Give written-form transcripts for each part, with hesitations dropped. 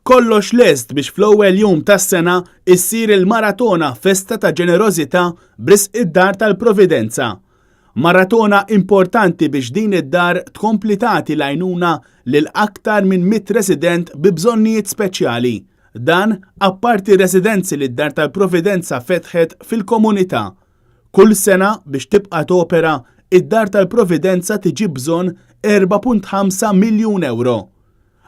Kollox lest biex fl-ewwel jum tas-sena issir il-Maratona Festa ta' Ġenerożità b'risq id-Dar tal-Providenza. Maratona importanti biex din id-dar tkompli tagħti l-għajnuna lil aktar minn 100 resident bi bżonnijiet speċjali. Dan apparti residenzi li d-Dar tal-Providenza fetħet fil-komunità. Kull sena biex tibqa' topera, id-Dar tal-Providenza tiġi bżonn 4.5 miljun ewro.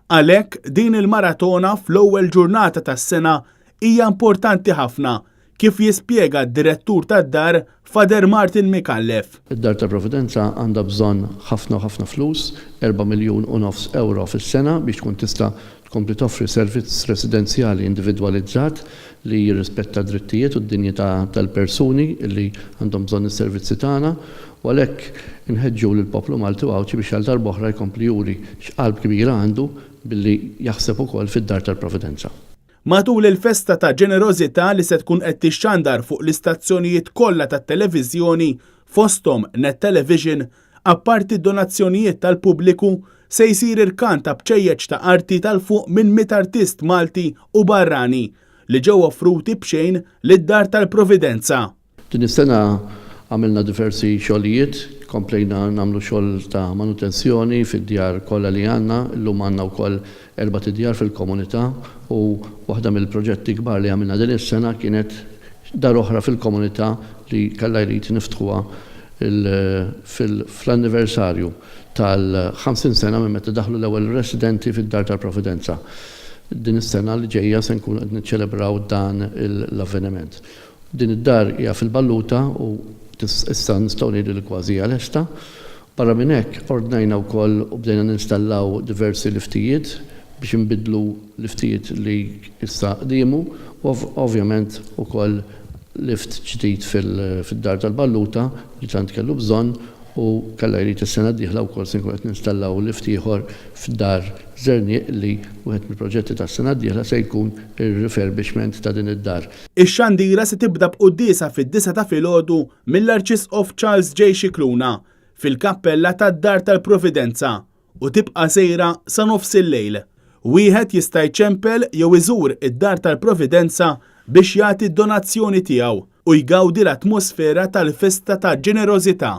Għalhekk din il-maratona fl-ewwel ġurnata tas-sena hija importanti ħafna, kif jispjega d-Direttur tad-Dar Father Martin Micallef. Id-Dar tal-Providenza għandha bżonn ħafna u ħafna flus, erba' miljun u nofs ewro fis-sena biex tkun tista' tkompli toffri servizz residenzjali individwalizzat li jirrispetta d-drittijiet u d-dinjità tal-persuni li għandhom bżonn is-servizzi tagħna u għalhekk inħeġġu lill-poplu Malti u Għawdxi biex għal darb'oħra jkompli juri x'qalb kbira għandu billi jaħseb ukoll fid-Dar tal-Providenza. Matul il-festa ta' ġenerożità li se tkun qed tixxandar fuq l-istazzjonijiet kollha tat-televiżjoni fosthom Net Television, apparti d-donazzjonijiet tal-pubbliku, se jsir irkant ta' bċejjeċ ta' arti ta' 'l fuq minn 100 artist Malti u barrani li ġew offruti b'xejn lid-Dar tal-Providenza. Din is-sena għamilna diversi xogħlijiet, komplejna nagħmlu xogħol ta' manutenzjoni fid-djar kollha li għandna, illum għandna wkoll erbat idjar fil-komunità u waħda mill-proġetti kbar li għamilna din is-sena kienet dar oħra fil-komunità li kellha jrid niftħuha fl-anniversarju tal-50 sena minn meta daħlu l-ewwel residenti fid-Dar tal-Providenza. Din is-sena li ġejja se nkunu qed niċċelebraw dan l-avveniment. Din id-dar hija fil-Balluta u issa nistgħu ngħidu li kważi hija lesta. Barra minn hekk ordnajna wkoll u bdejna ninstallaw diversi liftijiet biex inbiddlu liftijiet li issa qdiemu u ovvjament ukoll lift ġdid fid-Dar tal-Balluta li tant kellu bżonn u kellha jrid is-sena d-dieħla wkoll se nkunu qed ninstallaw lift ieħor f'Dar Żerniq li wieħed mill-proġetti tas-sena d-dieħla se jkun ir-refurbishment ta' din id-dar. Ix-xandira se tibda b'quddiesa fid-disgħa ta' filgħodu mill-Arċisqof Charles J. Scicluna fil-Kappella tad-Dar tal-Providenza u tibqa' sejra sa nofsillejl. Wieħed jista' jċempel jew iżur id-Dar tal-Providenza biex jagħti d-donazzjoni tiegħu u jgawdi l-atmosfera tal-festa ta' ġenerożità.